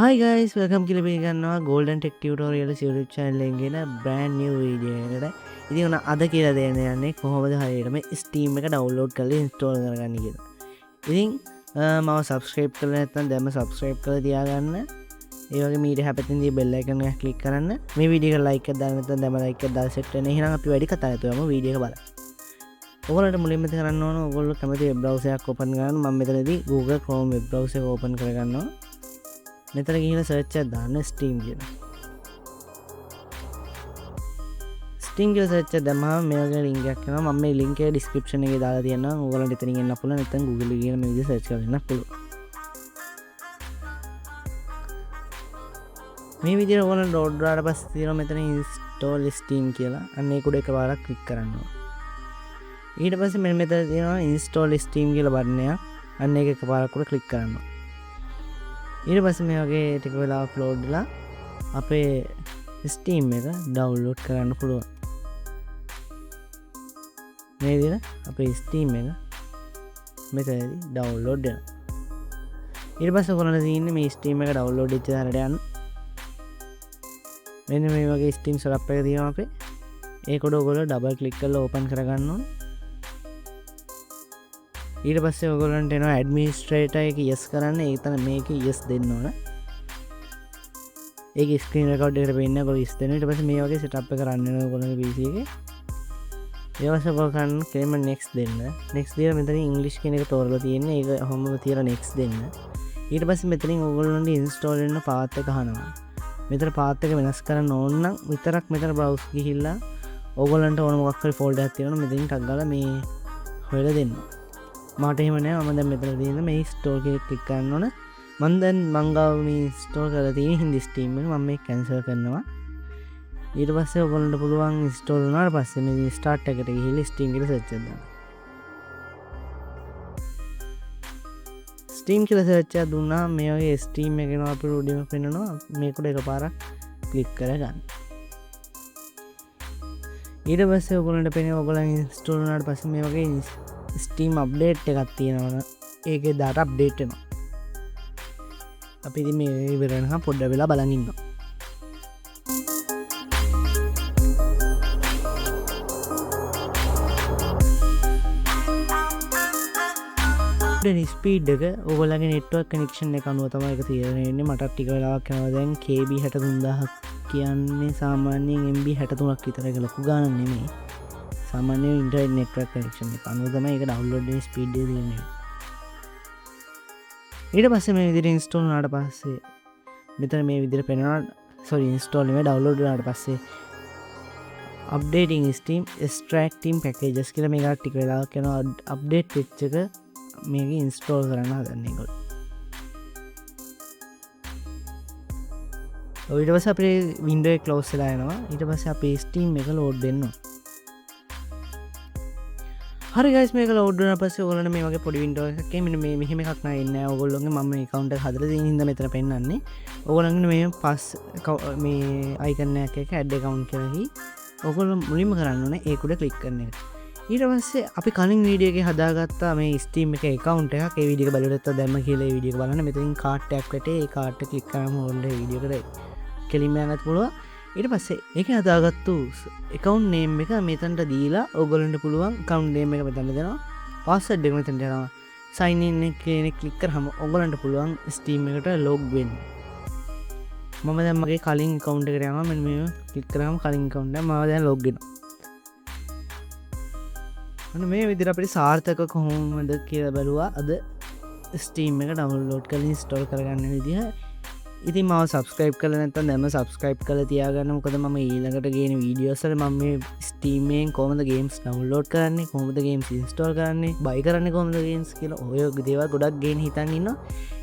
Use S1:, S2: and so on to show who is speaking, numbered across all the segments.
S1: Hi guys, welcome කියලා පිළිගන්නවා Golden Tech Tutorials YouTube channel එකෙන් ගෙන brand new video එකකට. ඉතින් ඔන්න අද කියලා දෙන්න යන්නේ කොහොමද හරියටම Steam එක download කරලා install කරගන්නේ කියලා. ඉතින් මම subscribe කරලා නැත්නම් දැන්ම subscribe කරලා තියාගන්න. ඒ වගේම ඊට එහා පැත්තෙන් තියෙන bell icon එක click කරන්න. මේ වීඩියෝ එකට like එකක් දාන්න නැත්නම් දැන්ම like එකක් දාලා set වෙන්න. එහෙනම් අපි වැඩි කතා නැතුව යමු වීඩියෝ එක බලන්න. ඔයගොල්ලන්ට මුලින්ම කරන්න ඕන ඔයගොල්ලෝ කැමති වෙබ් බ්‍රවුසර් එකක් ඕපන් කරගන්න. මම මෙතනදී Google Chrome web browser එක ඕපන් කරගන්නවා. මෙතන ගිහිල්ලා සර්ච් එකක් දාන්න Steam කියලා. Steam කියලා සර්ච් එකක් දැම්මම මේ වගේ ලින්ක් එකක් එනවා. මම මේ ලින්ක් එක ඩිස්ක්‍රිප්ෂන් එකේ දාලා තියෙනවා. ඔයගොල්ලන්ට එතනින් එන්න පුළුවන්. නැත්නම් Google එකේ ගිහිල්ලා මේ විදිහට සර්ච් කරලා එන්න පුළුවන්. මේ විදිහට ඔයගොල්ලන් ලෝඩ් වුණාට පස්සේ තියෙනවා මෙතන install Steam කියලා. අන්න ඒක උඩ එකපාරක් ක්ලික් කරන්න ඕන. ඊට පස්සේ මෙන්න මෙතන තියෙනවා install Steam කියලා බටන් එකක්. අන්න ඒක එකපාරක් උඩ ක්ලික් කරන්න ඕන. ඊට පස්සේ මේ වගේ ටික වෙලාවක් ලෝඩ් වෙලා අපේ Steam එක ඩවුන්ලෝඩ් කරන්න පුළුවන්. මේ විදිහට අපේ Steam එක මෙතනදී ඩවුන්ලෝඩ් වෙනවා. ඊට පස්සේ ඔයගොල්ලන්ට තියෙන්නේ මේ Steam එක ඩවුන්ලෝඩ් වෙච්ච තැනට යන්න. මෙන්න මේ වගේ Steam setup එක තියෙනවා අපේ. ඒක උඩ ඔයගොල්ලෝ ඩබල් ක්ලික් කරලා ඕපන් කරගන්න ඕනේ. ඊට පස්සේ ඔයගොල්ලන්ට එනවා ඇඩ්මිනිස්ට්‍රේටර් එක යස් කරන්න. ඒ තැන මේක යස් දෙන්න ඕන. ඒක ස්ක්‍රීන් රෙකෝඩ් එකට පේන්නේ ඔයගොල්ලෝ යස් දෙනවා. ඊට පස්සේ මේ වගේ සෙටප් එක රන් වෙනවා ඔයගොල්ලෝගේ PC එකේ. ඊට පස්සේ ඔයගොල්ලෝ කරන්න කෙලින්ම next දෙන්න. next දීලා මෙතනින් ඉංග්‍රීසි කියන එක තෝරලා තියෙන්නේ. ඒක ඔහොමම තියලා next දෙන්න. ඊට පස්සේ මෙතනින් ඔයගොල්ලන්ට ඉන්ස්ටෝල් වෙන්න පාත් එක අහනවා. මෙතන පාත් එක වෙනස් කරන්න ඕන නම් විතරක් මෙතන බ්‍රවුස් ගිහිල්ලා ඔයගොල්ලන්ට ඕන මොකක් හරි ෆෝල්ඩර් එකක් තියෙනවා නම් මෙතනින් ටක් ගාලා මේ හොයලා දෙන්න. මට එහෙම නෑ. මම දැන් මෙතන තියෙන මේ ඉන්ස්ටෝල් එක ක්ලික් කරන්න ඕන. මං දැන් මං ගාව මේ ඉන්ස්ටෝල් කරලා තියෙන හින්දි Steam එක මම මේක කැන්සල් කරනවා. ඊට පස්සේ ඔයගොල්ලන්ට පුළුවන් ඉන්ස්ටෝල් වුණාට පස්සේ මේ ස්ටාර්ට් එකට ගිහිල්ලා Steam කියලා සර්ච් එකක් දාන්න. Steam කියලා සර්ච් එකක් දුන්නාම මේ වගේ Steam එක එනවා අපිට උඩින්ම පෙන්නනවා. මේක උඩ එකපාරක් ක්ලික් කරගන්න. ඊට පස්සේ ඔයගොල්ලන්ට පේනවා ඔයගොල්ලන් ඉන්ස්ටෝල් වුණාට පස්සේ මේ වගේ Steam update එකක් තියෙනවනේ. ඒකේ දාට අප්ඩේට් වෙනවා. අපි ඉතින් මේ ඉවර වෙනකම් පොඩ්ඩක් වෙලා බලන් ඉන්නවා. දැන් ස්පීඩ් එක ඔයගොල්ලන්ගේ නෙට්වර්ක් කනෙක්ෂන් එක අනුව තමයි ඒක තීරණය වෙන්නේ. මටත් ටික වෙලාවක් යනවා දැන් KB 63000 කියන්නේ සාමාන්‍යයෙන් MB 63ක් විතර. ඒක ලොකු ගාණක් නෙමෙයි. සාමාන්‍ය ඉන්ටර්නෙට් නෙට්වර්ක් කනෙක්ෂන් එක අනුව තමයි ඒක ඩවුන්ලෝඩ් වෙන ස්පීඩ් එක තියෙන්නේ. ඊට පස්සේ මේ විදිහට ඉන්ස්ටෝල් වුණාට පස්සේ මෙතන මේ විදිහට පෙනෙනවා. සෝරි, ඉන්ස්ටෝල් නෙමෙයි, ඩවුන්ලෝඩ් වුණාට පස්සේ අප්ඩේටිං Steam extracting packages කියලා මේක ටික වෙලාවක් යනවා අප්ඩේට් වෙච්ච එක මේක ඉන්ස්ටෝල් කරන්න හදන්නේ ඒගොල්ලෝ. ඔව්, ඊට පස්සේ අපේ වින්ඩෝ එක ක්ලෝස් වෙලා යනවා. ඊට පස්සේ අපේ Steam එක ලෝඩ් වෙන්න ඕන. හරි ගයිස්, මේක ලෝඩ් වුණාට පස්සේ ඔයගොල්ලන්ට මේ වගේ පොඩි වින්ඩෝ එකක් එයි. මෙන්න මේ මෙහෙම එකක් නෑ එන්නේ නෑ ඔයගොල්ලෝගේ. මම මේ ඇකවුන්ට් එක හදලා තියෙන හින්දා මෙතන පෙන්නන්නේ. ඔයගොල්ලන්ගේ මේ පස් මේ අයිකන් එකක් එක ඇඩ් ඇකවුන්ට් කියලා හි. ඔයගොල්ලෝ මුලින්ම කරන්න ඕනේ ඒක උඩ ක්ලික් කරන එක. ඊට පස්සේ අපි කලින් වීඩියෝ එකේ හදාගත්තා මේ Steam එකේ ඇකවුන්ට් එකක්. ඒ වීඩියෝ එක බලලා නැත්නම් දැම්ම කියලා ඒ වීඩියෝ එක බලන්න. මෙතනින් කාට් එකක් වැටේ. ඒ කාට් එක ක්ලික් කරාම ඔයගොල්ලන්ට ඒ වීඩියෝ එකට කෙලින්ම යන්නත් පුළුවන්. ඊට පස්සේ ඒක හදාගත්තු ඇකවුන්ට් නේම් එක මෙතනට දීලා ඔයගොල්ලන්ට පුළුවන් ඇකවුන්ට් නේම් එක මෙතනට දෙනවා. පාස්වර්ඩ් එක මෙතනට යනවා. සයින් ඉන් එක කියන එක ක්ලික් කරාම ඔයගොල්ලන්ට පුළුවන් Steam එකට ලොග් වෙන්න. මම දැන් මගේ කලින් ඇකවුන්ට් එකට යනවා. මෙන්න මේව ක්ලික් කරාම කලින් ඇකවුන්ට් එක මම දැන් ලොග් වෙනවා. ඔන්න මේ විදිහට අපිට සාර්ථක කොහොමද කියලා බැලුවා අද Steam එක ඩවුන්ලෝඩ් කරලා ඉන්ස්ටෝල් කරගන්න විදිහ. ඉතින් මාව සබ්ස්ක්‍රයිබ් කරලා නැත්නම් දැන්ම සබ්ස්ක්‍රයිබ් කරලා තියාගන්න. මොකද මම ඊළඟට ගේන වීඩියෝස් වල මම මේ Steam එකෙන් කොහොමද ගේම්ස් ඩවුන්ලෝඩ් කරන්නේ, කොහොමද ගේම්ස් ඉන්ස්ටෝල් කරන්නේ, බයි කරන්නේ කොහොමද ගේම්ස් කියලා ඔය දේවල් ගොඩක් ගේන හිතන් ඉන්නවා.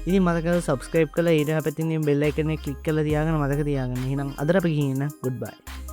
S1: ඉතින් මතක ඇතුව සබ්ස්ක්‍රයිබ් කරලා ඊට පැත්තෙන් තියෙන බෙල් අයිකන් එක ක්ලික් කරලා තියාගන්න, මතක තියාගන්න. එහෙනම් අදට අපි ගිහින් එන්න. Good bye.